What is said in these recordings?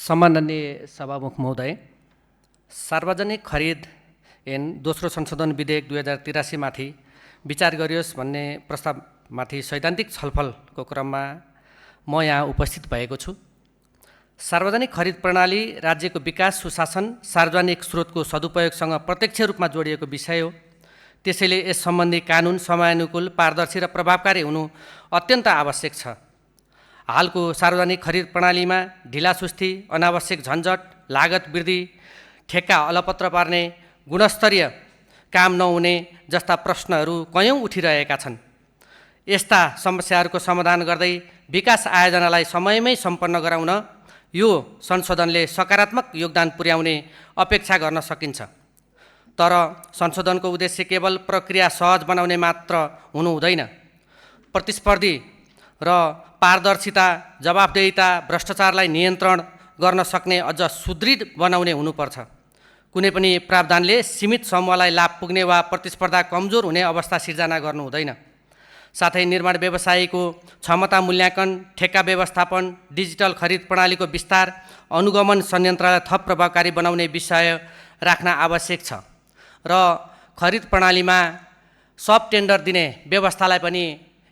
सम्माननीय सभामुख महोदय, सार्वजनिक खरिद ऐन दोस्रो संशोधन विधेयक 2083 माथि विचार गरियोस् भन्ने प्रस्तावमाथि सैद्धान्तिक छलफलको क्रममा म यहाँ उपस्थित भएको छु। सार्वजनिक खरिद प्रणाली राज्यको विकास, सुशासन, सार्वजनिक स्रोतको सदुपयोगसँग प्रत्यक्ष रूपमा जोडिएको विषय हो। त्यसैले यस सम्बन्धी कानुन समयानुकूल, पारदर्शी र प्रभावकारी हुनु अत्यन्त आवश्यक छ। हालको सार्वजनिक खरिद प्रणालीमा ढिलासुस्ती, अनावश्यक झन्झट, लागत वृद्धि, ठेक्का अलपत्र पार्ने, गुणस्तरीय काम नहुने जस्ता प्रश्नहरू कयौं उठिरहेका छन्। यस्ता समस्याहरूको समाधान गर्दै विकास आयोजनालाई समयमै सम्पन्न गराउन यो संशोधनले सकारात्मक योगदान पुर्याउने अपेक्षा गर्न सकिन्छ। तर संशोधनको उद्देश्य केवल प्रक्रिया सहज बनाउने मात्र हुनु हुँदैन। प्रतिस्पर्धी र पारदर्शिता, जवाफदेहिता, भ्रष्टाचारलाई नियन्त्रण गर्न सक्ने अझ सुदृढ बनाउने हुनुपर्छ। कुनै पनि प्रावधानले सीमित समूहलाई लाभ पुग्ने वा प्रतिस्पर्धा कमजोर हुने अवस्था सिर्जना गर्नु हुँदैन। साथै निर्माण व्यवसायीको क्षमता मूल्याङ्कन, ठेक्का व्यवस्थापन, डिजिटल खरिद प्रणालीको विस्तार, अनुगमन संयन्त्रलाई थप प्रभावकारी बनाउने विषय राख्न आवश्यक छ र खरिद प्रणालीमा सब टेन्डर दिने व्यवस्थालाई पनि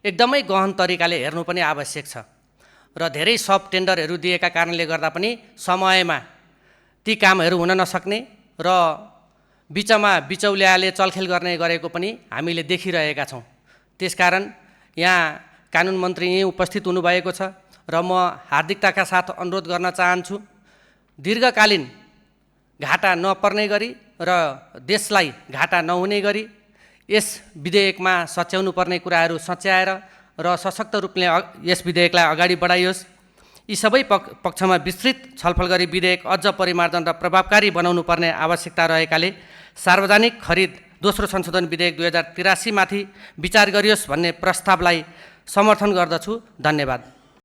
एकदमै गहन तरिकाले हेर्नु पनि आवश्यक छ र धेरै सब टेन्डरहरू दिएका कारणले गर्दा पनि समयमा ती कामहरू हुन नसक्ने र बिचमा बिचौलियाले चलखेल गर्ने गरेको पनि हामीले देखिरहेका छौँ। त्यसकारण यहाँ कानुन मन्त्री यहीँ उपस्थित हुनुभएको छ र म हार्दिकताका साथ अनुरोध गर्न चाहन्छु, दीर्घकालीन घाटा नपर्ने गरी र देशलाई घाटा नहुने गरी यस विधेयकमा सच्याउनु पर्ने कुराहरू सच्याएर र सशक्त रूपले यस विधेयकलाई अगाडि बढाइयोस्। यी सबै पक्षमा विस्तृत छलफल गरी विधेयक अझ परिमार्जन र प्रभावकारी बनाउनु पर्ने आवश्यकता रहेकाले सार्वजनिक खरिद दोस्रो संशोधन विधेयक 2083 माथि विचार गरियोस् भन्ने प्रस्तावलाई समर्थन गर्दछु। धन्यवाद।